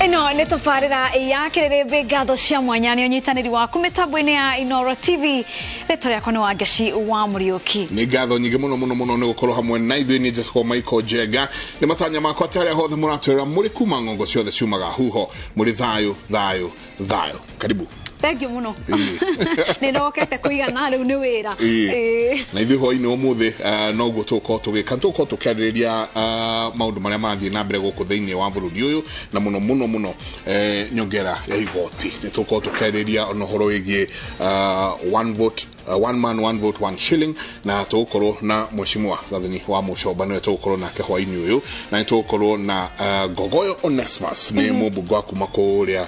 Ĩno nĩ tabarĩra ya Kĩrĩrĩmbĩ. Ngatho cia mwanya nĩ ũnyitanĩri waku mĩtambo-inĩ ya Inoro TV. Rĩtwa rĩakwa nĩ Wangeci wa Mũriũki. Nĩ ngatho nyingĩ mũno mũno mũno nĩ gũkorwo hamwe na ithuĩ. Nĩ njĩtagwo Michael Njenga. Nĩ matanya makwa atĩ harĩa hothe mũratwĩrĩra mũrĩ kuma ng'ongo ciothe ciumaga huho mũrĩ thayũ thayũ thayũ. Karibu. Thank you mũno. Nĩ ndokete kũigana rĩu nĩ wĩra. Ĩĩ. Na ithuĩ hwainĩ ũmũthĩ noguo tũgũkorwo tũgĩka, tũgũkorwo tũkĩarĩrĩria maũndũ marĩa marathiĩ na mbere gũkũ thĩinĩ wa bũrũri ũyũ, na mũno mũno mũno nyongera ya igoti. Nĩ tũgũkorwo tũkĩarĩrĩria ona ũhoro wĩgiĩ one vote, one man one vote one shilling, na tũgũkorwo na Mheshimiwa Gathoni wa Mũcomba, nĩwe tũgũkorwo nake hwainĩ ũyũ, na nĩ tũgũkorwo na Ngogoyo Onesmus, nĩ mũmbunge wa kuma kũrĩa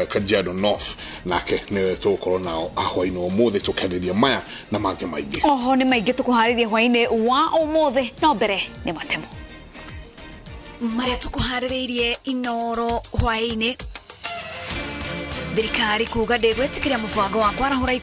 Kajiado North, nake nĩwe tũgũkorwo nao a hwainĩ ũmũthĩ tũkĩarĩrĩria maya na mangĩ maingĩ. Oho nĩ maingĩ tũkũharĩria hwainĩ wa ũmũthĩ, no mbere nĩ matemo marĩa tũkũharĩrĩirie Inoro hwainĩ. Thirikari kuga ndĩgwĩtĩkĩria mũbango wa kwarahũra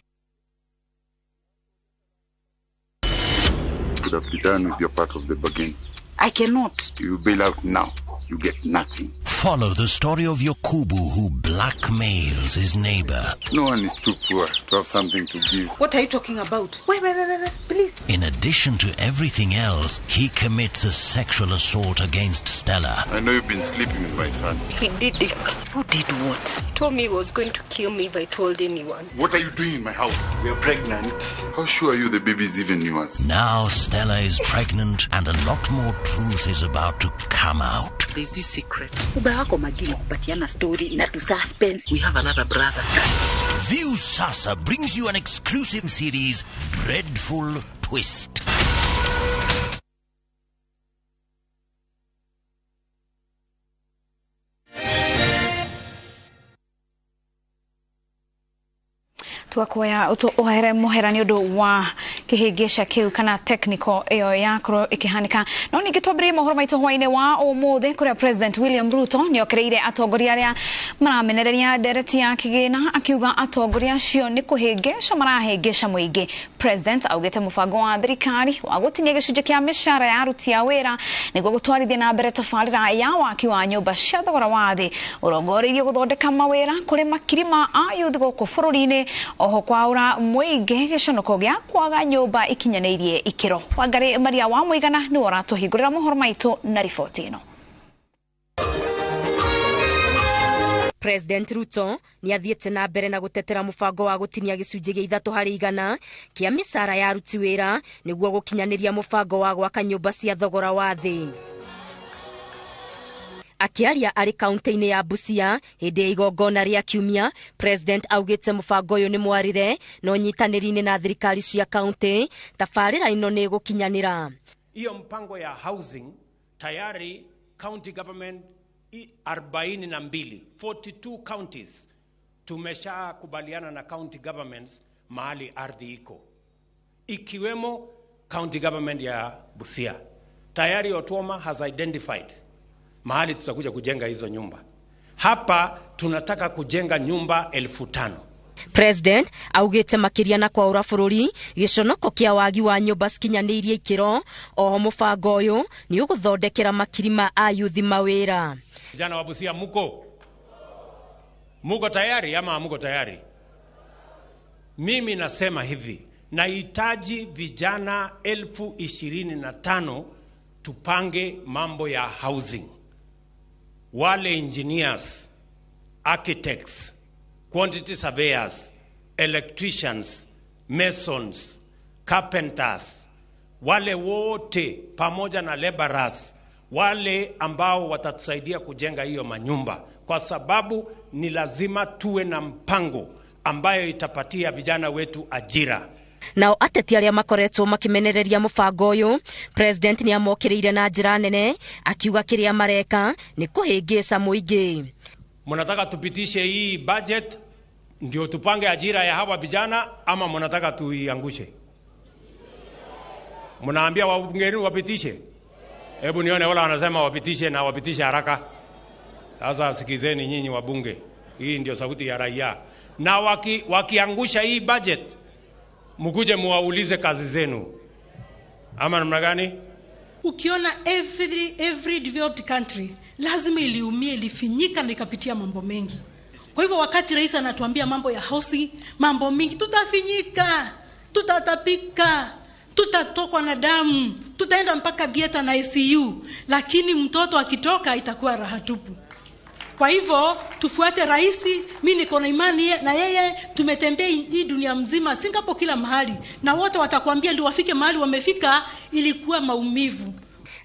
Could have done with your part of the bargain. I cannot. You bail out now, you get nothing. Follow the story of Yokubu, who blackmails his neighbor. No one is too poor to have something to give. What are you talking about? Wait, wait, wait, wait, wait, please. In addition to everything else, he commits a sexual assault against Stella. I know you've been sleeping with my son. He did it. Who did what? He told me he was going to kill me if I told anyone. What are you doing in my house? We are pregnant. How sure are you the baby is even yours? Now Stella is pregnant and a lot more truth is about to come out. There's this secret. Uba wako magini kupatiana story na tu suspense. We have another brother. View Sasa brings you an exclusive series, Dreadful Twist. Twakuoya ũhere mũhera nĩ ũndũ wa kĩhĩngĩca kĩu kana technical ĩyo yakorwo ĩkĩhanĩka. No ningĩ twambĩrĩrie mohoro maitũ hwainĩ wa ũmũthĩ kũrĩa President William Ruto nĩokereire atongoria arĩa maramenereria ndereti ya kĩgĩna, akiuga atongoria acio nĩ kũhĩngĩca marahĩngĩca mũingĩ. President augĩte mũbango wa thirikari wa gũtinia gĩcunjĩ kĩa mĩcara ya aruti a wĩra nĩguo gũtwarithia na mbere tabarĩra ya waki wa nyũmba cia thogora wa thĩ ũrongoreirio gũthondeka mawĩra kũrĩ makiri ma ayuthi gũkũ bũrũri-inĩ, oho kwaũra mũingĩ gĩconoko gĩa kwaga nyũmba ikinyanĩirie ikĩro. Wangari Maria wa Mũigana nĩwe ũratũhingũrĩra mohoro maitũ na riboti ĩno. President Ruto nĩ athiĩte na mbere na gũtetera mũbango wa gũtinia gĩcunjĩ gĩa 3% kĩa mĩcara ya aruti wĩra nĩguo gũkinyanĩria mũbango wa gwaka nyũmba cia thogora wa thĩ. Akĩaria arĩ kaunti-inĩ ya Busia hĩndĩ ya igongona rĩa kiumia, President augĩte mũbango ũyũ nĩ mwarĩre na ũnyitanĩri-inĩ na thirikari cia kaunti tabarĩra ĩno nĩ ĩgũkinyanĩra. Hiyo mpango ya housing tayari county government 42, 42 counties tumeshakubaliana na county governments mahali ardhi iko, ikiwemo county government ya Busia. Tayari Otuoma has identified mahali tutakuja kujenga hizo nyumba. Hapa tunataka kujenga nyumba 5,000. President augĩte makĩria na kwaũra bũrũri gĩconoko kĩa wagi wa nyũmba cikinyanĩirie ikĩro. Oho mũbango ũyũ nĩ ũgũthondekera makiri ma ayuthi mawĩra. Vijana wa Busia, muko? Muko tayari ama muko tayari? Mimi nasema hivi, nahitaji vijana 25,000 tupange mambo ya housing. Wale engineers, architects, quantity surveyors, electricians, masons, carpenters, wale wote pamoja na laborers, wale ambao watatusaidia kujenga hiyo manyumba, kwa sababu ni lazima tuwe na mpango ambayo itapatia vijana wetu ajira. Nao ateti arĩa makoretwo makĩmenereria mũbango ũyũ, President nĩ amokĩrĩire na njĩra nene akiuga kĩrĩa mareka nĩ kũhĩngĩca mũingĩ. Mnataka tupitishe hii budget ndio tupange ajira ya hawa vijana ama mnataka tuiangushe? Mnaambia wabunge wapitishe? Hebu nione wala wanasema wapitishe na wapitishe haraka. Sasa sikizeni nyinyi wabunge, hii ndio sauti ya raia. Na wakiangusha hii budget, mkuje muwaulize kazi zenu. Ama namna gani? Ukiona every developed country lazima iliumia, ilifinyika na ikapitia mambo mengi. Kwa hivyo wakati rais anatuambia mambo ya housing, mambo mingi, tutafinyika, tutatapika, tutatokwa na damu, tutaenda mpaka theater na ICU, lakini mtoto akitoka itakuwa raha tupu. Kwa hivyo tufuate rais. Mimi niko na imani na yeye. Tumetembea hii dunia mzima, Singapore, kila mahali, na wote watakwambia ndio wafike mahali wamefika, ilikuwa maumivu.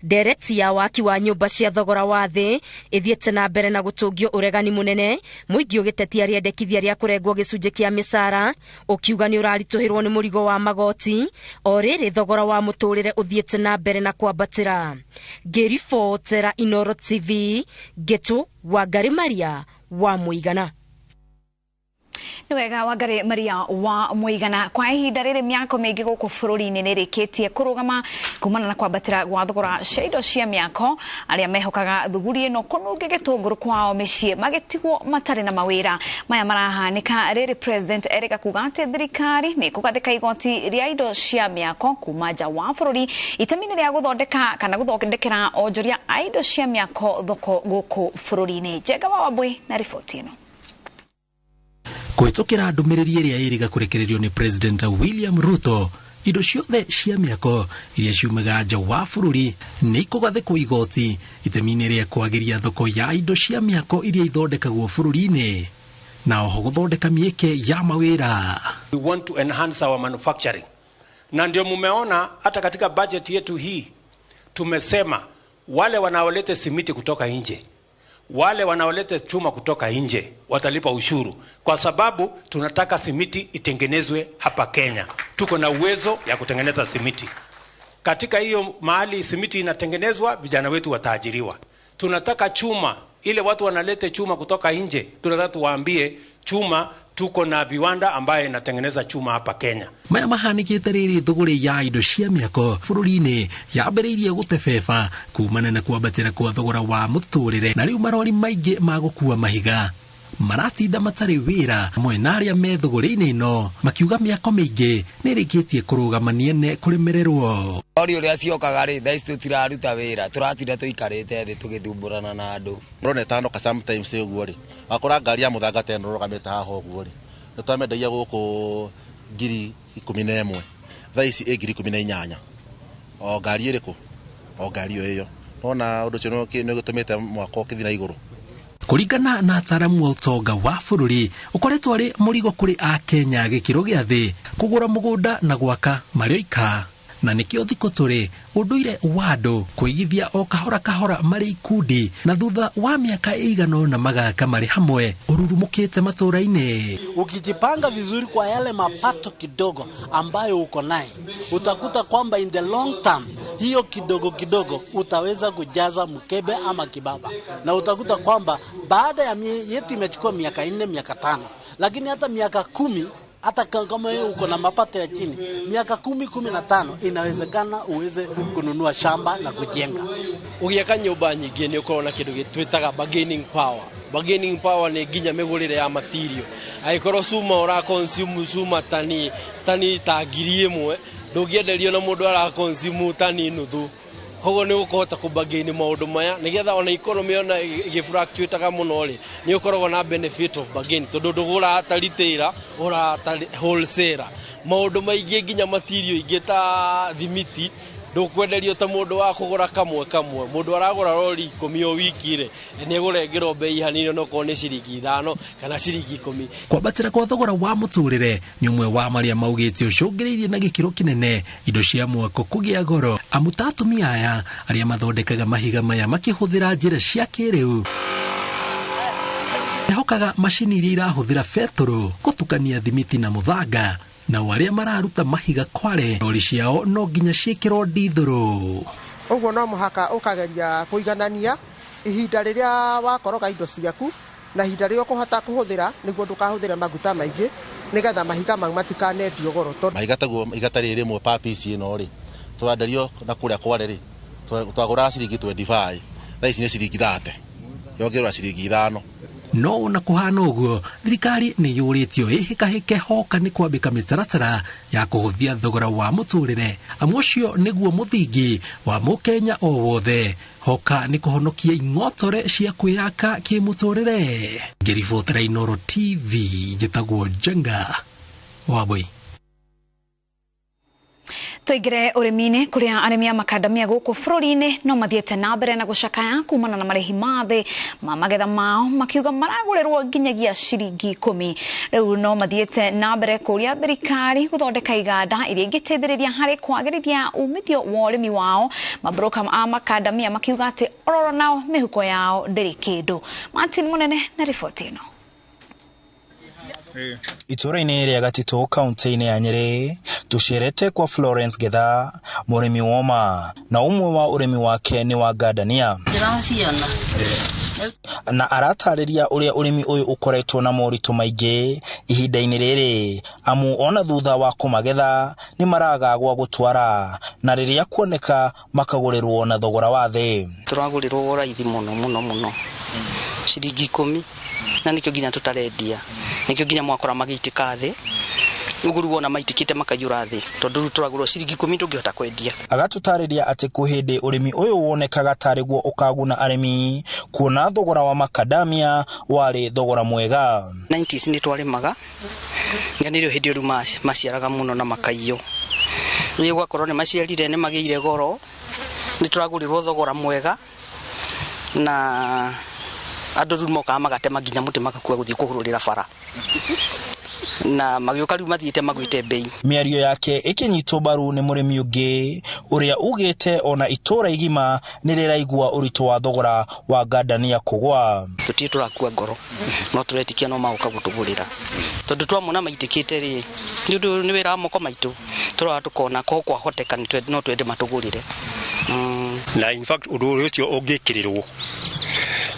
Ndereti ya waki wa nyũmba cia thogora wa thĩ ĩthiĩte na mbere na gũtũngio ũregani mũnene, mũingĩ ũgĩtetia rĩendekithia rĩa kũrengwo gĩcunjĩ kĩa mĩcara, ũkiuga nĩ ũraritũhĩrwo nĩ mũrigo wa magoti o rĩrĩ thogora wa mũtũrĩre ũthiĩte na mbere na kwambatĩra. Ngĩribotera Inoro TV, Ngĩtũ Wangari Maria wa Mũigana. Nĩ wega Wangari Maria wa Mũigana. Kwa ihinda rĩrĩ mĩako mĩingĩ gũkũ bũrũri-inĩ nĩ ĩrĩkĩtie kũrũgama kumana na kwambatĩra gwa thogora cia indo cia mĩako. Arĩa mehokaga thuguri ĩno kũnunge gĩtũngũrũ kwao mĩciĩ magĩtigwo matarĩ na mawĩra. Maya marahanĩka rĩrĩ President erĩga kuga atĩ thirikari nĩ ĩkũgathĩka igoti rĩa indo cia mĩako kuma nja wa bũrũri itemi-inĩ rĩa gũthondeka kana gũthondekera onjoria a indo cia mĩako thoko gũkũ bũrũri-inĩ. Njenga wa Wambui na riboti ĩno. Kũhĩtũkĩra ndũmĩrĩri ĩrĩa ĩrĩga kũrekererio nĩ President William Ruto, indo ciothe cia mĩako iria ciumaga nja wa bũrũri nĩ ikũgathĩkwo igoti itemi-inĩ rĩa kwagĩria thoko ya indo cia mĩako iria ithondekagwo bũrũri-inĩ na oho gũthondeka mĩeke ya mawĩra. We want to enhance our manufacturing, na ndio mumeona hata katika budget yetu hii tumesema wale wanaoleta simiti kutoka nje, wale wanaoleta chuma kutoka nje watalipa ushuru, kwa sababu tunataka simiti itengenezwe hapa Kenya. Tuko na uwezo ya kutengeneza simiti. Katika hiyo mahali simiti inatengenezwa, vijana wetu wataajiriwa. Tunataka chuma, ile watu wanalete chuma kutoka nje, tunataka tuwaambie chuma, tuko na viwanda ambayo inatengeneza chuma hapa Kenya. Maya mahanĩkĩte rĩrĩ thũgũrĩ ya indo cia mĩako bũrũri-inĩ yambĩrĩirie gũtebeba kumana na kwambatĩra kwa thogora wa mũtũrĩre, na rĩu marori maingĩ ma gũkua mahiga maratinda matarĩ wĩra hamwe na arĩa me thũgũrĩ-inĩ ĩno makiuga mĩako mĩingĩ nĩ ĩrĩkĩtie kũrũgama nĩene kũremererwo. Rori ũrĩa ciokaga rĩ, thaa ici tũtiraruta wĩra, tũratinda tũikarĩte thĩ tũgĩthumbũrana na andũ. Rona ĩtano ka sometimes ũguo rĩ, wakora ngari ya mũthanga ta ĩno ĩrũgamĩte haha ũguo rĩ, nĩ twamendagia gũkũ 11,000, thaa ici ĩ 18,000. O ngari ĩrĩkũ? O ngari o ĩyo. Nona ũndũ ũcio nĩ ũgĩtũmĩte mwako ũkĩthiĩ na igũrũ. Kũringana na ataaramu a ũtonga wa bũrũri, ũkoretwo arĩ mũrigo kũrĩ Akenya gĩkĩro gĩa thĩ kũgũra mũgũnda na gwaka marĩ oika, na nĩkĩo thikũ tũrĩ ũndũire wa andũ kũigithia o kahora kahora marĩ ikundi na thutha wa mĩaka ĩigana ũna magaka marĩ hamwe ũrurumũkĩte matũũra-inĩ. Ukijipanga vizuri kwa yale mapato kidogo ambayo uko naye, utakuta kwamba in the long term hiyo kidogo kidogo utaweza kujaza mkebe ama kibaba, na utakuta kwamba baada ya yetu imechukua miaka 4, miaka 5, lakini hata miaka 10, hata kama wewe uko na mapato ya chini, miaka 10, 15 inawezekana uweze kununua shamba na kujenga. Ugiaka nyumba nyingi ni ukorwo na kindu gitwitaga bargaining power. Bargaining power ni nginya migurire ya material. Aikorwo cuma ura consume cuma tani ta 1,000, ndũngĩenderio na mũndũ ara consume tani nuthu. Koguo nĩ ũkũhota kũbargain maũndũ maya nĩgetha ona economy ona ĩgĩfluctuataga mũno rĩ, nĩ ũkoragwo na benefit of bargain tondũ ndũgũraga ta retailer, ũgũraga ta wholesaler. Maũndũ maingĩ nginya material ingĩ ta thimiti ndũkwenderio ta mũndũ wa kũgũra kamwe kamwe. Mũndũ aragũra rori 10 o wiki rĩ, nĩ egũrengerwo bei hanini onokorwo nĩ ciringi 5 kana ciringi 10. Kwambatĩra kwa thogora wa mũtũrĩre nĩ ũmwe wa marĩa maugĩte ũcũngĩrĩirie na gĩkĩro kĩnene indo cia mwako kũgĩa goro, amu ta atumia aya arĩa mathondekaga mahiga maya makĩhũthĩra njĩra cia kĩrĩu mehokaga macini iria irahũthĩra betũrũ gũtukania thimiti na mũthanga, na arĩa mararuta mahiga kware rori ciao no nginya ciĩkĩrwo ndithũrũ. Ũguo no mũhaka ũkageria kũiganania ihinda rĩrĩa wakoroga indo ciaku na ihinda rĩrĩa ũkũhota kũhũthĩra nĩguo ndũkahũthĩre maguta maingĩ nĩgetha mahiga mau matikanendio goro. Mahiga taguo ihiga ta rĩrĩ rĩmwe per piece ĩno rĩ, twenderio na kũrĩa kware rĩ, twagũraga ciringi 25, thaa ici nĩ ciringi 30, yongererwo ciringi 5. No ona kũhana ũguo, thirikari nĩ yũrĩtio ĩhĩkahĩke hoka nĩ kwambĩka mĩtaratara ya kũhũthia thogora wa mũtũrĩre, amu ũcio nĩguo mũthingi wa mũkenya o wothe. Hoka nĩ kũhonokia ing'otore cia kwĩyaka kĩmũtũrĩre. Ngĩribotera Inooro TV, njĩtagwo Njenga Wambui. Tũingĩre ũrĩmi-inĩ kũrĩa arĩmi a makandamia gũkũ bũrũri-inĩ no mathiĩte na mbere na gũcakaya kumana na marĩhi ma thĩ ma magetha mao, makiuga maragũrĩrwo nginyagia ciringi 10. Rĩu no mathiĩte na mbere kũria thirikari gũthondeka iganda iria ingĩteithĩrĩria harĩ kwagĩrithia umithio wa ũrĩmi wao. Mabroka a makandamia makiuga atĩ ororo nao mĩhuko yao ndĩrĩ kĩndũ. Martin Mũnene na riboti ĩno. Itũũra-inĩ rĩa Gatitũ kaunti-inĩ ya Nyĩrĩ, tũcerete kwa Florence Getha, mũrĩmi woma, na ũmwe wa ũrĩmi wake nĩ wa ngandania. Na aratarĩria ũrĩa ũrĩmi ũyũ ũkoretwo na moritũ maingĩ ihinda-inĩ rĩrĩ, amu ona thutha wa kũmagetha nĩ maraga gwa gũtwara, na rĩrĩa kuoneka makagũrĩrwo na thogora wa thĩ. Tũragũrĩrwo raithi mũno mũno mũno, ciringi 10, na nĩkĩo nginya tũtarendia, nĩkĩo nginya mwakora magĩitĩka thĩ ũguo rĩu wona maitĩkĩte makaiyũra thĩ, tondũ rĩu tũragũrwo ciringi 10 tũngĩhota kwendia. Agatũtarĩria atĩ kwĩ hĩndĩ ũrĩmi ũyũ wonekaga tarĩ guo ũkaguna arĩmi, kuona thogora wa makadamia warĩ thogora mwega. 90s nĩ twarĩmaga, na nĩrĩo hĩndĩ rĩu maciaraga mũno na makaiywo. Rĩu ũgakorwo nĩ maciarire nĩ magĩire goro, nĩ tũragũrĩrwo thogora mwega, na andũ rĩu mokaga magatema nginya mũtĩ magakua gũthiĩ kũhũrũrĩra bara, na magĩũka rĩu mathiĩte magwĩte mbei. Mĩario yake ĩkĩnyitwo mbaru nĩ mũrĩmi ũngĩ ũrĩa ugĩte ona itũũra igima nĩ rĩraigua ũritũ wa thogora wa ngandania kũgwa. Tũtirĩ tũrakua ngoro, no tũretikia no magoka gũtũgũrĩra, tondũ twamona maitĩkĩte rĩ, nĩ ũndũ nĩ wĩra wa moko maitũ, tũrora tũkona ko kwahoteka no twende matũgũrĩre. Na in fact ũndũ ũcio ũngĩkĩrĩrwo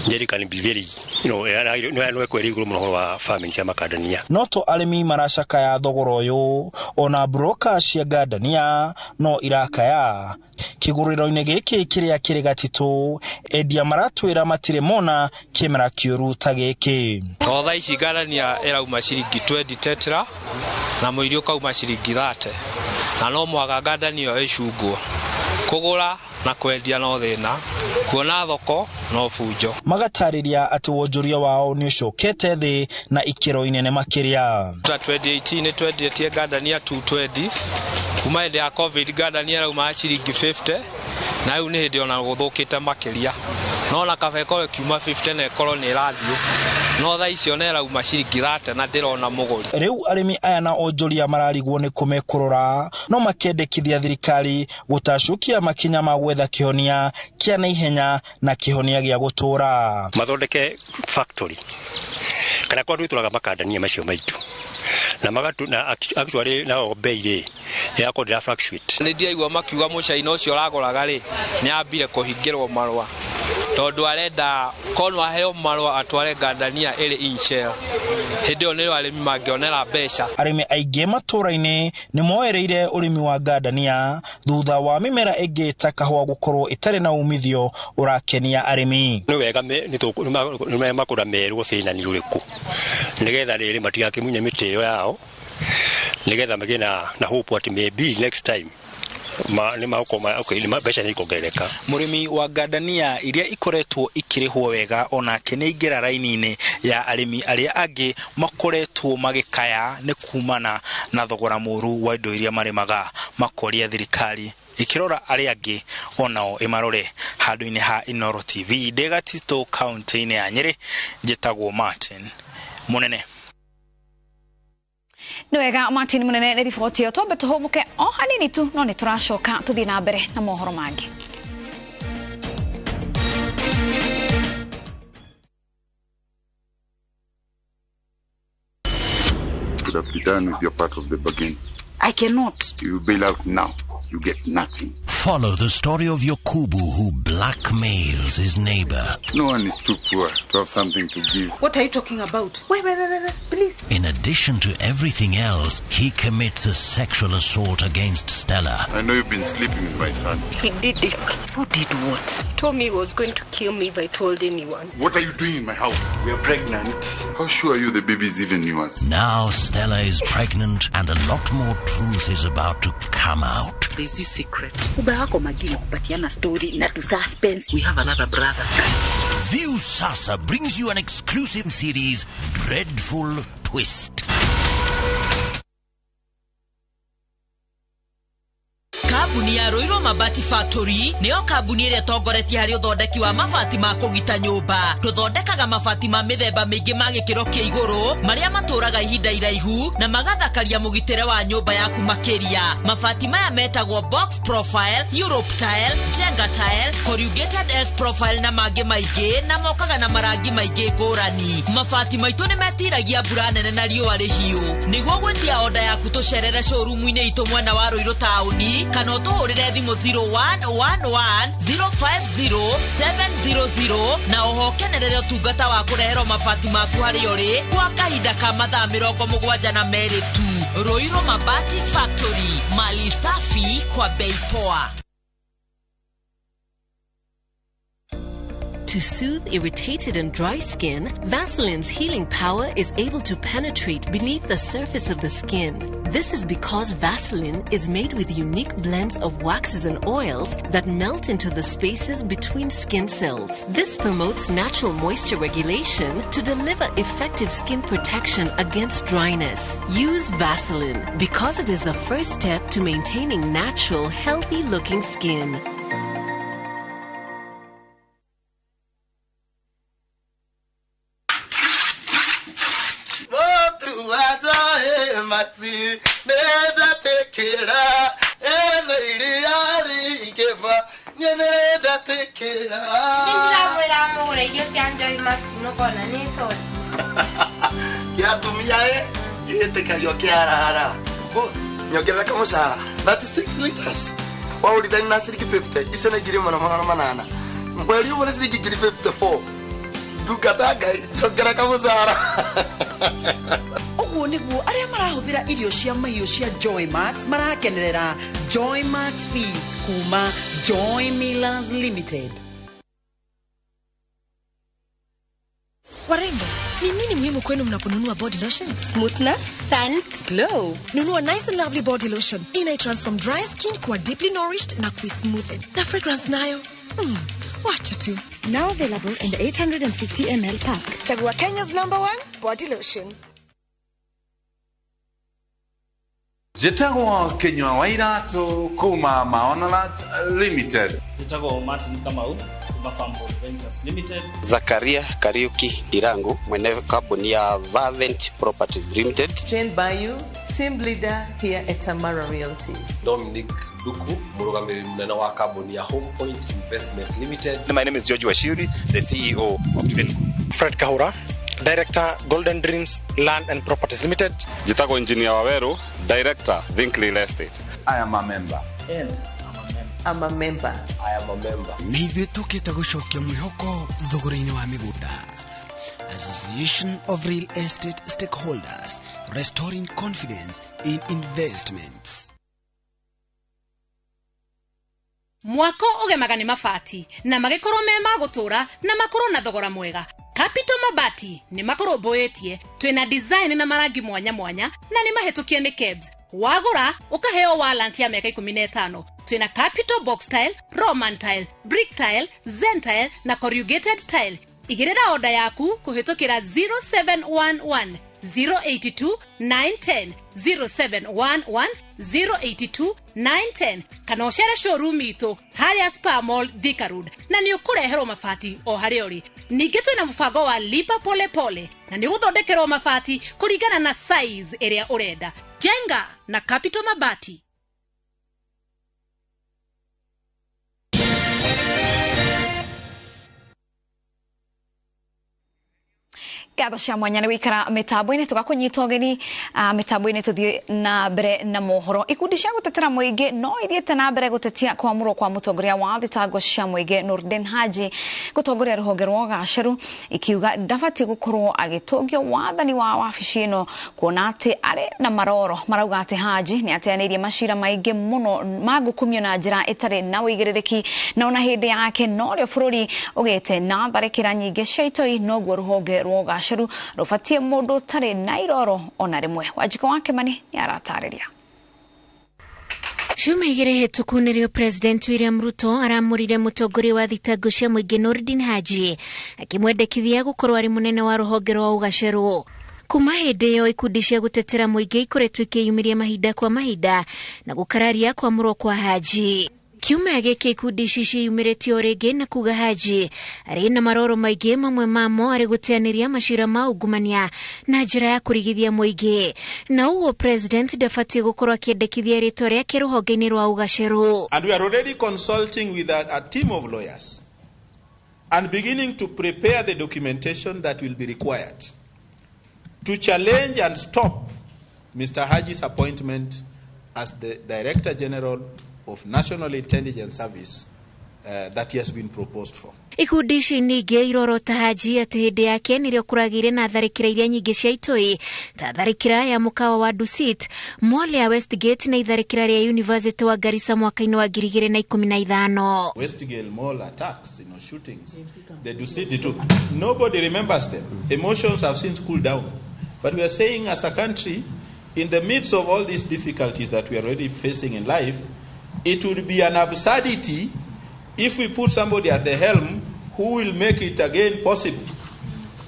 Njeri can be very, you know, no ekweri igũrũ mũno wa farming cia makandania. No to arĩmi maracakaya thogora ũyũ, ona broka cia ngandania no irakaya. Kĩgũrĩro-inĩ gĩkĩ kĩrĩa kĩrĩ Gatitũ, endia maratwĩra matirĩ mona kĩmera kĩũru ta gĩkĩ. O thaa ici ngandania ĩrauma ciringi 20 tetra na mũirio ũkauma ciringi 30, na no mũhaka ngandania ĩyo ĩcungwo. Kũgũra na kwendia no thĩna, kuona thoko no bunjo. Magatarĩria atĩ wonjoria wao nĩ ũcokete thĩ na ikĩro inene makĩria. Ta 2018 nĩ twendietie ngandania 220, kuma hĩndĩ ya COVID ngandania ĩrauma ciringi 50, na rĩu nĩ hĩndĩ ona gũthũkĩte makĩria. No na kaba ĩkorwo ĩkiuma 50 na ĩkorwo nĩ ĩrathiĩ, no thaa icio nĩ ĩrauma ciringi 30 na ndĩrona mũgũri. Rĩu arĩmi aya na onjoria mararigwo nĩ kũmekũrora, no makendekithia thirikari gũtacũkia makinya ma gwetha kĩhonia kĩa naihenya na kĩhonia gĩa gũtũũra. Mathondeke factory kana kwa twĩtũraga makandania macio maitũ, na magatu na actually nao bei rĩ yakorwo ndĩra fluctuate. Nĩ ndiraigua makiuga mũcaina ũcio ũragũraga rĩ nĩ ambire kũhingĩrwo marũa, tondũ arenda korwo aheo marũa atware ngandania ĩrĩ in shell, hĩndĩ ĩyo nĩrĩo arĩmi mangĩonera mbeca. Arĩmi aingĩ matũũra-inĩ nĩ moereire ũrĩmi wa ngandania thutha wa mĩmera ĩngĩ ta kahũa gũkorwo ĩtarĩ na umithio ũrakenia arĩmi. Nĩ wega nĩ makũra merwo thĩna nĩ ũrĩkũ, nĩgetha rĩrĩ matigakĩmunye mĩtĩ ĩyo yao, nĩgetha magĩe na hope atĩ maybe next time mbeca nĩ ikongerereka. Mũrĩmi wa ngandania iria ikoretwo ikĩrĩhwo wega onake nĩ aingĩra raini-inĩ ya arĩmi arĩa angĩ makoretwo magĩkaya nĩ kumana na thogora mũru wa indo iria marĩmaga, makoria thirikari ĩkĩrora arĩa angĩ onao ĩmarore. Handũ-inĩ ha Inooro TV ndĩ Gatitũ kaunti-inĩ ya Nyĩrĩ, njĩtagwo Martin Mũnene. Nĩ wega Martin Mũnene nĩ riboti ĩyo. Twambe tũhũmũke o hanini tu, no nĩ tũracoka tũthiĩ na mbere na mohoro mangĩ. Could have be done with your part of the bargain. I cannot. You bail out now, you get nothing. Follow the story of Yokubu who blackmails his neighbor. No one is too poor to have something to give. What are you talking about? Wait, wait, wait, wait, please. In addition to everything else, he commits a sexual assault against Stella. I know you've been sleeping with my son. He did it. Who did what? He told me he was going to kill me if I told anyone. What are you doing in my house? We are pregnant. How sure are you the baby is even yours? Now Stella is pregnant and a lot more truth is about to come out. There's this secret. Ubaya wako Magina kupatiana story na tu suspense. We have another brother. Viusasa brings you an exclusive series, Dreadful Twist. Kambuni ya Ruiru Mabati Factory nĩyo kambuni ĩrĩa ĩtongoretie harĩ ũthondeki wa mabati ma kũgita nyũmba. Tũthondekaga mabati ma mĩthemba mĩingĩ ma gĩkĩro kĩa igũrũ marĩa matũraga ihinda iraihu na magathakaria mũgitĩre wa nyũmba yaku makĩria. Mabati maya metagwo box profile, Europe tile, Jenga tile, corrugated S profile na mangĩ maingĩ, na mokaga na marangi maingĩ ngũrani. Mabati maitũ nĩ metiragia mbura nene na riũa rĩhiũ. Nĩguo gwĩtia oda yaku tũcerere showroom-inĩ itũ mwena wa Ruiru taũni kana ũtũhũrĩre thimũ 0111 050 700 na oho kenerere ũtungata wa kũreherwo mabati maku harĩa ũrĩ kwa kahinda ka mathaa 72 tu. Ruiru Mabati Factory, mali safi kwa bei poa. To soothe irritated and dry skin, Vaseline's healing power is able to penetrate beneath the surface of the skin. This is because Vaseline is made with unique blends of waxes and oils that melt into the spaces between skin cells. This promotes natural moisture regulation to deliver effective skin protection against dryness. Use Vaseline because it is the first step to maintaining natural, healthy-looking skin. Nyongerera mũcara 36 liters waũrithani na ciringi 50 icio nĩ 1800 mweri ũmwe nĩ ciringi 54 ndungata Ngai njongerera kamũcara. Ũguo nĩguo arĩa marahũthĩra irio cia mahiũ cia Joy Max marakenerera Joy Max Feeds kuma Joy Millers Limited. Warembo, ni nini muhimu kwenu mnaponunua body lotion? Smoothness, scent, glow. Nunua Nice and Lovely body lotion. Ina transform dry skin kuwa deeply nourished na kui-smoothen. Na fragrance nayo? Wacha tu. Now available in the 850 ml pack. Chagua Kenya's #1 body lotion. Njĩtagwo Kinyua wa Iratũ kuma Maonalat Limited. Njĩtagwo Martin Kamau kuma Farmboard Ventures Limited. Zakaria Kariuki Dirango mwene kambuni ya Vavent Properties Limited. Jane Bayu, team leader here at Tamara Realty. Dominic Duku, mũrũgamĩrĩri mũnene wa kambuni ya Home Point Investment Limited. My name is George Washiri, the CEO of Diven. Fred Kahura, Director, Golden Dreams Land and Properties Limited. Jitako Engineer Waweru, Director, Think Real Estate. I am a member. And I'm a member. I'm a member. I am a member. Nĩ ithuĩ tũkĩte gũcokia mwĩhoko thogora-inĩ wa mĩgũnda. Association of Real Estate Stakeholders, restoring confidence in investments. Mwako ũgemaga nĩ mabati na magĩkorwo me ma gũtũra na makorwo na thogora mwega. Capital Mabati nĩ makũrũmbũĩtie, twĩna design na marangi mwanya mwanya na nĩ mahĩtũkie nĩ KEBS. Wagũra ũkaheo warrant ya mĩaka 15. Twĩna Capital Box Tile, Roman Tile, Brick Tile, Zen Tile na Corrugated Tile. Igĩrĩra oda yaku kũhĩtũkĩra 0711 082 910 0711 082 910 kana ũcere showroom itũ harĩa Spa Mall Thika Road na nĩ ũkũreherwo mabati o harĩa ũrĩ. Ningĩ twĩna mũbango wa lipa pole pole na nĩ ũgũthondekerwo mabati kũringana na size ĩrĩa ũrenda. Jenga na Capital Mabati. Ngatho cia mwanya nĩ gũikara mĩtambo-inĩ, tũgakũnyita ũgeni mĩtambo-inĩ tũthiĩ na mbere na mohoro. Ikundi cia gũtetera mũingĩ no ithiĩte na mbere gũtetia kwamũrwo kwa mũtongoria wa thitango cia mũingĩ Nurdin Haji gũtongoria rũhonge rwa ũgaceru, ikiuga ndabatiĩ gũkorwo agĩtũngio wathani wa wabici ĩno kuona atĩ arĩ na maroro. Marauga atĩ Haji nĩ ateanĩirie macira maingĩ mũno ma ngukumio na njĩra ĩtarĩ na ũigĩrĩrĩki, na ona hĩndĩ yake norĩo bũrũri ũgĩte na tharĩkĩra nyingĩ cia itoi, noguo rũhonge rwa ũgaceru rũbatiĩ mũndũ ũtarĩ na iroro ona rĩmwe. Wanjikũ wa Kimani nĩ aratarĩria. Ciumia igĩrĩ hĩtũku nĩrĩo President William Ruto aramũrire mũtongoria wa thitango cia mũingĩ Nurdin Haji akĩmwendekithia gũkorwo arĩ mũnene wa rũhonge rwa ũgacerũ. Kuma hĩndĩ ĩyo ikundi cia gũtetera mũingĩ ikoretwo ikĩyumĩria mahinda kwa mahinda na gũkararia kwamũrwo kwa Haji. Kiumia gĩkĩ ikundi ici ciĩyumĩrĩtie o rĩngĩ na kuga Haji arĩ na maroro maingĩ, mamwe mamo arĩ gũteanĩria macira ma ungumania na njĩra ya kũrigithia mũingĩ, na ũguo President ndabatiĩ gũkorwo akĩendekithia rĩtwa rĩake rũhonge-inĩ rwa ũgacerũ. And we are already consulting with a team of lawyers and beginning to prepare the documentation that will be required to challenge and stop Mr. Haji's appointment as the Director General of National Intelligence Service that he has been proposed for. Ikundi ici ningĩ irorota Haji atĩ hĩndĩ yake nĩrĩo kũragĩire na tharĩkĩra iria nyingĩ cia itoi ta tharĩkĩra ya mũkawa wa Dusit, mall ya Westgate na itharĩkĩra rĩa University wa Garissa mwaka-inĩ wa 2015. Westgate mall attacks, shootings, the Dusit too. Nobody remembers them. Emotions have since cooled down. But we are saying as a country, in the midst of all these difficulties that we are already facing in life, it would be an absurdity if we put somebody at the helm who will make it again possible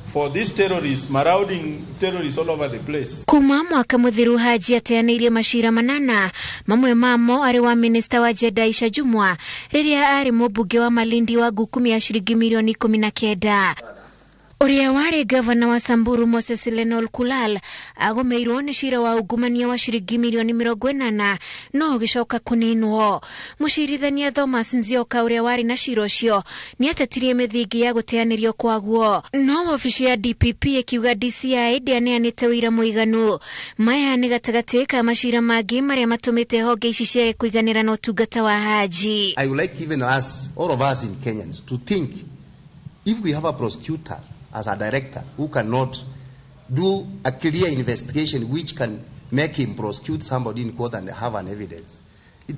for these terrorists, marauding terrorists all over the place. Kuma mwaka muthiru Haji ateanĩirie macira manana, mamwe mamo arĩ wa minista wa Jenda Aisha Jumwa rĩrĩa arĩ mũmbunge wa Malindi wa ngukumi ya ciringi milioni 19. Ũrĩa warĩ gavana wa Samburu Moses Lenol Kulal agomeirwo nĩ cira wa ungumania wa ciringi milioni 80 no ũgĩcoka kũninwo. Mũcirithania Thomas Nzioka ũrĩa warĩ na cira ũcio nĩatetirie mĩthingi ya gũteanĩrio kwaguo, no wabici ya DPP ĩkiuga DCI ndĩaneanĩte ũira mũiganu. Maya nĩ gatagatĩ ka macira mangĩ marĩa matũmĩte honge ici ciage kũiganĩra na ũtungata wa Haji. I would like even us, all of us in Kenyans, to think if we have a prosecutor as a director who cannot do a clear investigation which can make him prosecute somebody in court and have an evidence.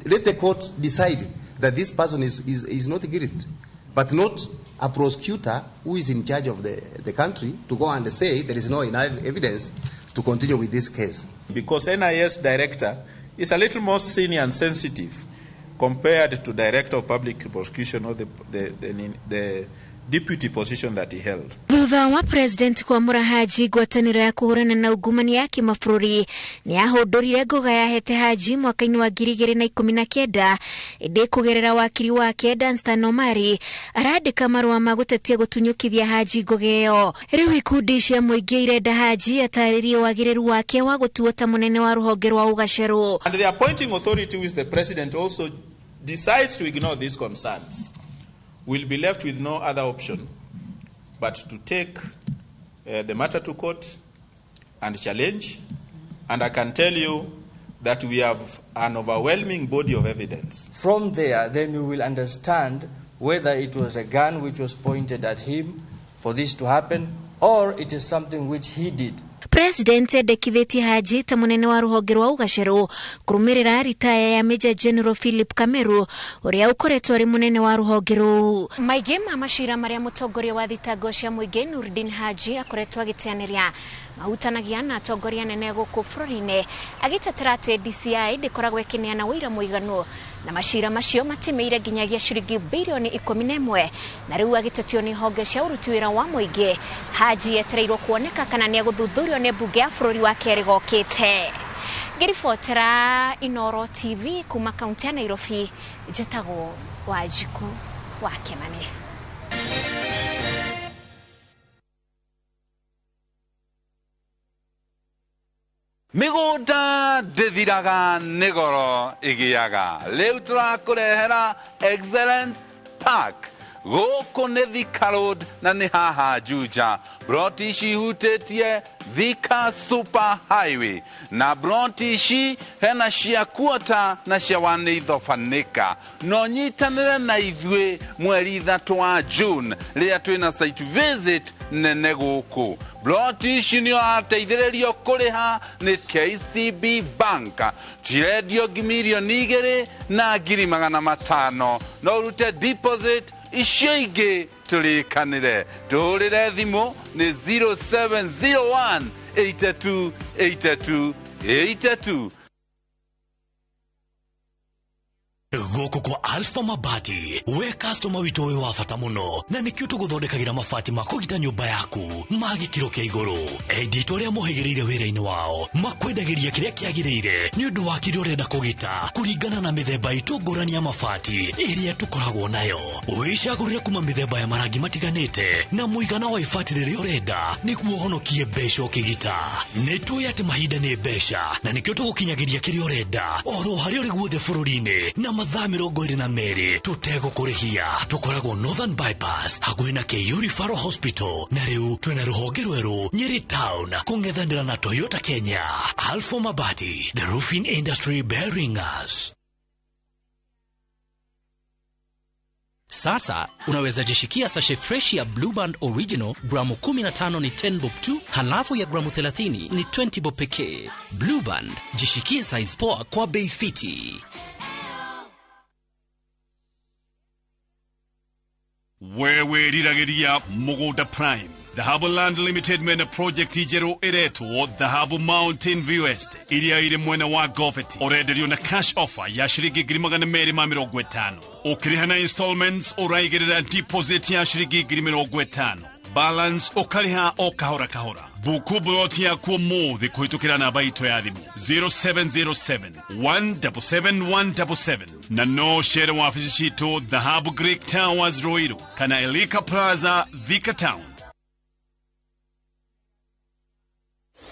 Let the court decide that this person is not guilty, but not a prosecutor who is in charge of the country to go and say there is no enough evidence to continue with this case. Because NIS director is a little more senior and sensitive compared to director of public prosecution or the deputy position that he held. Thutha wa President kwamũra Haji ngwatanĩro ya kũhũrana na ungumania ya kĩmabũrũri nĩ yahũndũrire ngoga yahete Haji mwaka-inĩ wa 2019, ĩndĩ kũgerera wakiri wake Danstan Omari arandĩka marũa ma gũtetia gũtunyũkithia Haji ngoga ĩyo. Rĩu ikundi cia mũingĩ irenda Haji atarĩrie wagĩrĩru wake wa gũtuo ta mũnene wa rũhonge rwa ũgacerũ. And the appointing authority, who is the president, also decides to ignore these concerns, will be left with no other option but to take the matter to court and challenge. And I can tell you that we have an overwhelming body of evidence. From there, then we will understand whether it was a gun which was pointed at him for this to happen, or it is something which he did. President endekithĩtie Haji ta mũnene wa rũhonge rwa ũgacerũ kũrũmĩrĩra ritaya ya Major General Philip Kameru ũrĩa ũkoretwo arĩ mũnene wa rũhonge rũu. Maingĩ ma macira marĩa mũtongoria wa thitango cia mũingĩ Nurdin Haji akoretwo agĩteanĩria mahutanagia na atongoria anene gũkũ bũrũri-inĩ, agĩtetera atĩ DCI ndĩkoragwo ĩkĩneana ũira mũiganu na macira macio matimĩire nginyagia ciringi bilioni 11, na rĩu agĩtetio nĩ honge cia ũruti wĩra wa mũingĩ. Haji etereirwo kuoneka kana nĩ egũthuthurio nĩ mbunge ya bũrũri wa kerĩ gokĩte. Ngĩribotera Inoro TV kuma kaunti ya Nairobi, njĩtagwo Wanjikũ wa Kimani. Mĩgũnda ndĩthiraga nĩ goro ĩgĩaga. Rĩu tũrakũrehera Excellence Park. Gũkũ nĩ Thika Road na nĩ haha Juja. Broti ici ihutĩtie Thika Super Highway na broti ici hena cia kuota na cia wanĩithobanĩka. No nyitanĩre na ithuĩ mweri 3 wa June rĩrĩa twĩna site visit nene gũkũ. Broti ici nĩ ũrateithĩrĩrio kũrĩha nĩ KCB Bank. Cirendio 2,500,000. No ũrute deposit icio ingĩ tũrĩkanĩre. Tũhũrĩre thimũ nĩ 0701 82 82 82. Gũkũ kwa Alpha Mabati, we customer witũ wĩ wa bata mũno, na nĩkĩo tũgũthondekagĩra mabati ma kũgita nyũmba yaku ma gĩkĩro kĩa igũrũ. Endia aitũ arĩa mohĩgĩrĩire wĩra-inĩ wao makwendagĩria kĩrĩa kĩagĩrĩire nĩ ũndũ wa kĩrĩa ũrenda kũgita kũringana na mĩthemba itũ ngũrani ya mabati ĩrĩa tũkoragwo nayo. Wĩcagũrĩre kuma mĩthemba ya marangi matiganĩte na mũigana wa ibati rĩrĩa ũrenda nĩguo ũhonokie mbeca ũkĩgita. Nĩ tũĩ atĩ mahinda nĩ mbeca na nĩkĩo tũgũkinyagĩria kĩrĩa ũrenda oro harĩa ũrĩ guothe bũrũri-inĩ na mathaa 22 tũtegũkũrĩhia. Tũkoragwo Northern Bypass hakuhĩ na KU Referral Hospital, na rĩu twĩna rũhonge rwerũ Nyeri Town kũng'ethanĩra na Toyota Kenya. Alpha Mabati, the roofing industry bearing us. Sasa unaweza jishikia sachet fresh ya Blue Band Original gramu 15 ni 10 bob tu, halafu ya gramu 30 ni 20 bob pekee. Blue Band, jishikie size poa kwa bei fiti. Wewe riragĩria Mũgũnda Prime. Dhahabu Land Limited mena project njerũ ĩretwo Dhahabu Mountain View Estate iria ĩrĩ mwena wa Goveti. Ũrenderio na cash offer ya ciringi 250,000. Ũkĩrĩha na installments ũraigĩrĩra deposit ya ciringi 50,000. Balance ũkarĩha o kahora kahora. Buku broti yaku ũmũthĩ kũhĩtũkĩra namba itũ ya thimũ 0707 177 177 na no cere wabici citũ Dhahabu Greek Towers Ruiru kana Elika Plaza Thika Town.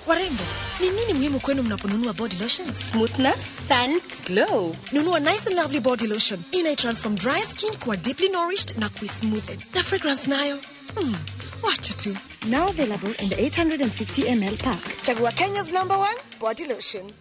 Warembo, ni nini muhimu kwenu mnaponunua body lotion? Smoothness, scent, glow. Nunua Nice and Lovely body lotion. Ina transform dry skin kuwa deeply nourished na kuismoothen. Na fragrance nayo, wacha tu. Now available in the 850 ml pack. Chagua Kenya's #1 body lotion.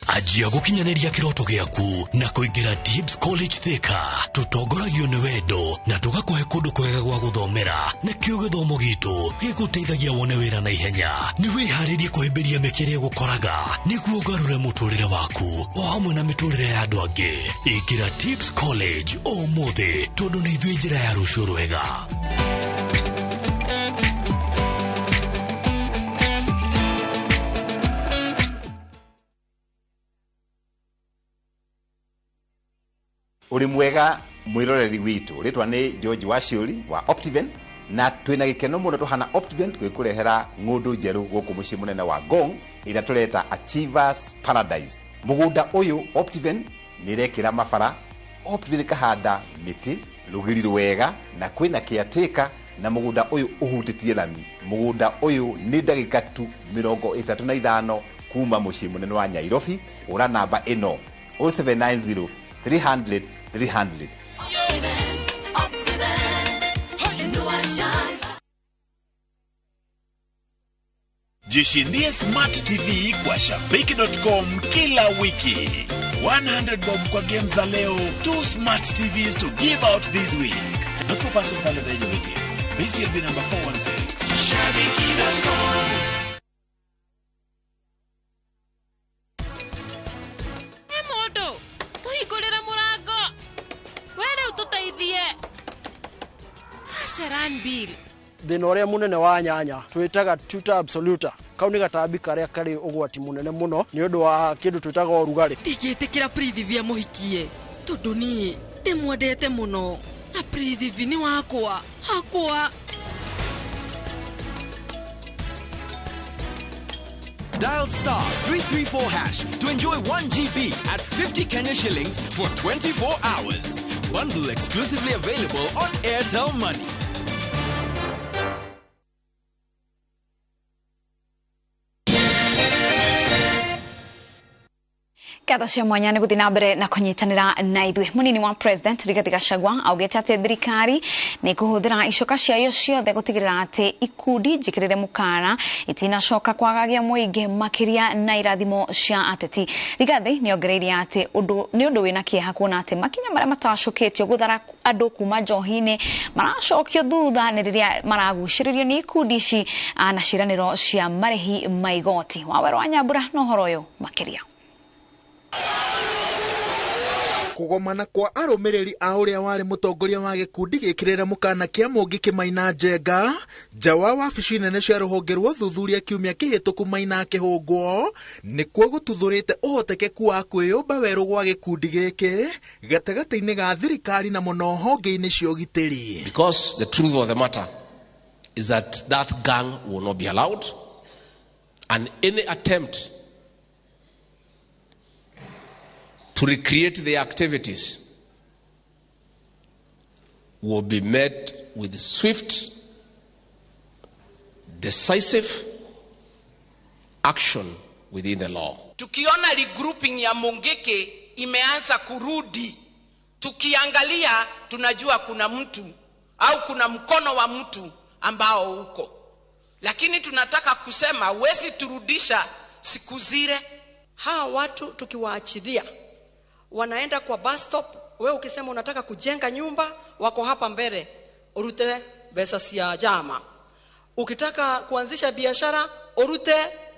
Anjia gũkinyanĩria kĩroto gĩaku na kũingĩra Tibbs College Thika. Tũtongoragio nĩ wendo na tũgakũhe kũndũ kwega gwa gũthomera, nakĩo gĩthomo gitũ gĩgũteithagia wone wĩra na ihenya. Nĩ wĩharĩrie kũhĩmbĩria mĩeke ĩrĩa ĩgũkoraga nĩguo ũgarũre mũtũrĩre waku o hamwe na mĩtũrĩre ya andũ angĩ. Ingĩra Tibbs College ũmũthĩ tondũ nĩ ithuĩ njĩra ya rũciũ rwega. Uri mwega mwiroreri witu ritwa ni George Waciuri wa Optiven na twina gikeno muno tuhana Optiven gwikurehera ng'undu njeru guku mucii munene wa Ngong ira tureta Achievers Paradise. Mugunda uyu Optiven ni rekira mabara, Optiven kahanda miti rugiri rwega na kwina kiateka na mugunda uyu uhutitie lami. Mugunda uyu ni ndagika tu 35 kuma mucii munene wa Nairobi. Ura namba ino 0790 300 300. Jishindie Smart TV kwa Shabiki.com kila wiki. 100 bob kwa games za leo, 2 Smart TVs to give out this week. Not for persons under the age of 18. BCLB number 416. Shabiki.com. Emodo, tuhingũrĩre mũrango. We rĩu tũteithie. Sharan Bill. Thĩna ũrĩa mũnene wa nyanya twĩtaga tuta absoluta. Kau nĩ gatambi karĩa karĩ ũgwati mũnene mũno nĩ ũndũ wa kĩndũ twĩtaga ũrugarĩ. Ndingĩtĩkĩra Prithvi amũhikie tondũ niĩ ndĩmwendete mũno na Prithvi nĩ wakwa wakwa. Dial star 334 hash to enjoy 1 GB at 50 Kenya shillings for 24 hours. Bundle exclusively available on Airtel Money. Ngatho cia mwanya nĩ gũthiĩ na mbere na kũnyitanĩra na ithuĩ. Mũnini wa President Rigathi Gachagua augĩte atĩ thirikari nĩ ĩkũhũthĩra icoka ciayo ciothe gũtigĩrĩra atĩ ikundi njĩkĩrĩre mũkana itinacoka kwagagia mũingĩ makĩria na irathimo cia ateti. Rigathi nĩ ongereire atĩ nĩ ũndũ wĩna kĩeha kuona atĩ makinya marĩa matacũkĩtio gũthara andũ kuma njohi-inĩ maracokio thutha nĩ rĩrĩa maragucĩrĩrio nĩ ikundi ici na ciĩranĩro cia marĩhi ma igoti. Wawerũ wa Nyambura na ũhoro ũyũ makĩria. Kũgomana kwa arũmĩrĩri a ũrĩa warĩ mũtongoria wa gĩkundi gĩkĩrĩre mũkana kĩa Mũngĩkĩ Maina Njenga nja wa wabici nene cia rũhonge rwa ũthuthuria kiumia kĩhĩtũku Maina akĩhũngwo nĩkuo gũtuthũrĩte ũhotekeku wa kwĩyũmba werũ gwa gĩkundi gĩkĩ gatagatĩ-inĩ ga thirikari na mũno honge-inĩ cia ũgitĩri. Because the truth of the matter is that that gang will not be allowed, and any attempt to recreate their activities will be met with swift, decisive action within the law. Tukiona regrouping ya Mungiki imeanza kurudi, tukiangalia tunajua kuna mtu au kuna mkono wa mtu ambao uko. Lakini tunataka kusema huwezi turudisha siku zile. Hawa watu tukiwaachilia wanaenda kwa bus stop. Wewe ukisema unataka kujenga nyumba, wako hapa mbele, urute pesa cia jama. Ukitaka kuanzisha biashara, urute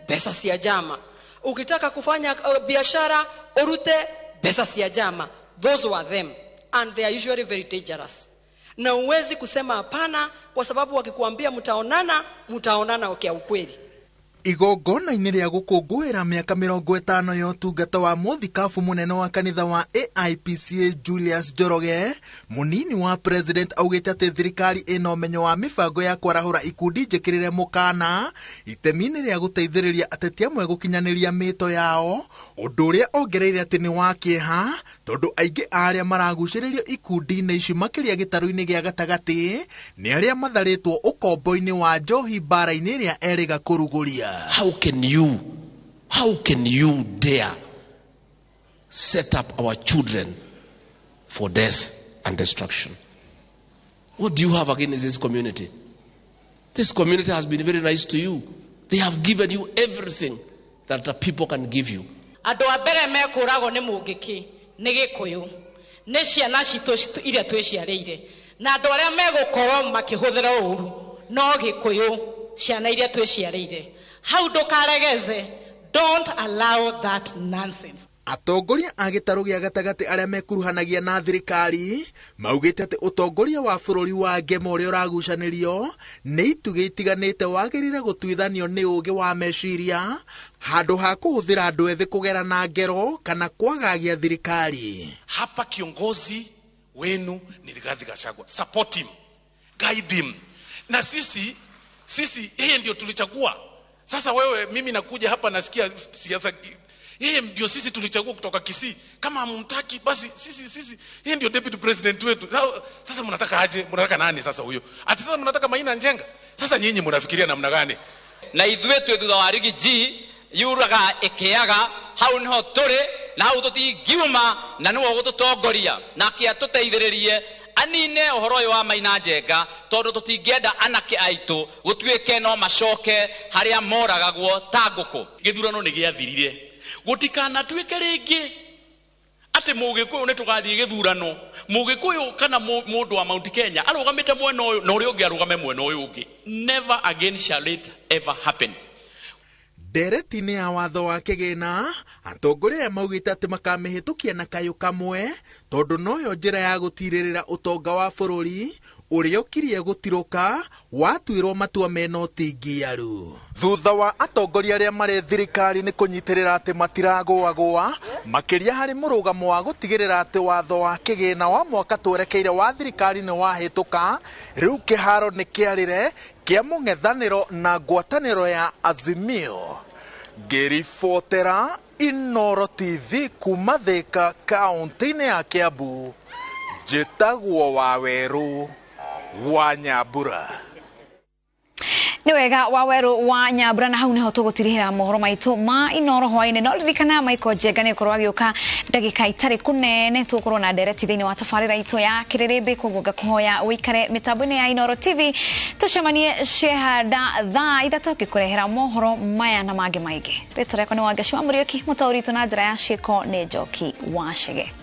pesa cia jama. Ukitaka kufanya biashara, urute pesa cia jama. Those were them, and they are usually very dangerous. Na uwezi kusema hapana, kwa sababu wakikuambia mtaonana, mtaonana kwa ukweli. Igongona-inĩ rĩa gũkũngũĩra mĩaka 50 ya ũtungata wa mũthikabu mũnene wa kanitha wa AIPCA Julius Njoroge, mũnini wa president augĩte atĩ thirikari ĩna ũmenyo wa mĩbango ya kwarahũra ikundi njĩkĩrĩre mũkana itemi-inĩ rĩa gũteithĩrĩria ateti amwe gũkinyanĩria mĩto yao, ũndũ ũrĩa ongereire atĩ nĩ wa kĩeha tondũ aingĩ a arĩa maragucĩrĩrio ikundi-inĩ ici makĩria gĩtarũ-inĩ gĩa gatagatĩ nĩ arĩa matharĩtwo ũkombo-inĩ wa njohi mbara-inĩ ĩrĩa erĩga kũrugũria. How can you dare set up our children for death and destruction? What do you have against this community? This community has been very nice to you. They have given you everything that the people can give you. Andũ a mbere mekũragwo nĩ Mũngĩkĩ nĩ Gĩkũyũ, nĩ ciana citũ iria twĩciarĩire, na andũ arĩa megũkorwo makĩhũthĩra ũru no Gĩkũyũ, ciana iria twĩciarĩire. Hau ndũkaregeze, don't allow that nonsense. Atongoria a gĩtarũ gĩa gatagatĩ arĩa mekuruhanagia na thirikari maugĩte atĩ ũtongoria wa bũrũri wa ngema ũrĩa ũragucanĩrio nĩ itugĩ itiganĩte wagĩrĩire gũtuithanio nĩ ũũgĩ wa meciria handũ ha kũhũthĩra andũ ethĩ kũgera na ngero kana kwagagia thirikari. Hapa kiongozi wenu ni Rigathi Gachagua. Support him, guide him. Na sisi yeye ndio tulichagua. Sasa wewe, mimi nakuja hapa nasikia siasa. Yeye ndio sisi tulichagua kutoka Kisii. Kama hamumtaki basi sisi yeye ndio deputy president wetu. Sasa mnataka aje? Mnataka nani sasa huyo? Ati sasa mnataka Maina Njenga? Sasa nyinyi mnafikiria namna gani? Na ithuĩ twĩ thutha wa Riggy G yuraga ĩkĩaga hau niho tũrĩ na hau tũtingiuma na nĩwe ũgũtũtongoria na akĩatũteithĩrĩrie anine ũhoro ũyũ wa Maina Njenga tondũ tũtingĩenda anake aitũ gũtuĩke no macoke harĩa moragagwo ta ngũkũ. Gĩthurano nĩ gĩathirire, gũtikanatuĩke rĩngĩ atĩ Mũgĩkũyũ nĩ tũgathiĩ gĩthurano, Mũgĩkũyũ kana mũndũ wa Mount Kenya arũgamĩte mwena ũyũ na ũrĩa ũngĩ arũgame mwena ũyũ ũngĩ. Never again shall it ever happen. Ndereti-inĩ ya watho wa kĩgĩna, atongoria aya maugĩte atĩ makamĩhĩtũkia na kayũ kamwe tondũ noyo njĩra ya gũtirĩrĩra ũtonga wa bũrũri ũrĩa ũkirie gũtirũka watuĩrwo matua mena ũtingiaru. Thutha wa atongoria arĩa marĩ thirikari nĩ kũnyitĩrĩra atĩ matiragũagũa makĩria harĩ mũrũgamo wa gũtigĩrĩra atĩ watho wa kĩgĩna wa mwaka twerekeire wa thirikari nĩ wahĩtũka, rĩu kĩharo nĩ kĩarĩre kĩa mũng'ethanĩro na ngwatanĩro ya Azimio. Ngĩribotera Inooro TV kuma Thika kaunti-inĩ ya Kiambu, njĩtagwo Wawerũ wa Nyambura. Nĩ wega wa werũ wa Nyambura, na hau niho tũgũtirihĩra mohoro maitũ ma Inoro hwainĩ. No ririkana Michael Njenga nĩ ũkorwo agĩũka ndagĩka itarĩ kũnene, tũgũkorwo na ndereti thĩinĩ wa tabarĩra itũ ya Kĩrĩrĩmbĩ. Koguo ngakũhoya ũikare mĩtambo-inĩ ya Inoro TV, tũcemanie Ciehanda thaa 3 ngĩkũrehera mohoro maya na mangĩ maingĩ. Rĩtwa rĩakwa nĩ Wangaci wa Mũriũki, mũtaũri witũ na njĩra ya ciĩko nĩ Njoki wa Chege.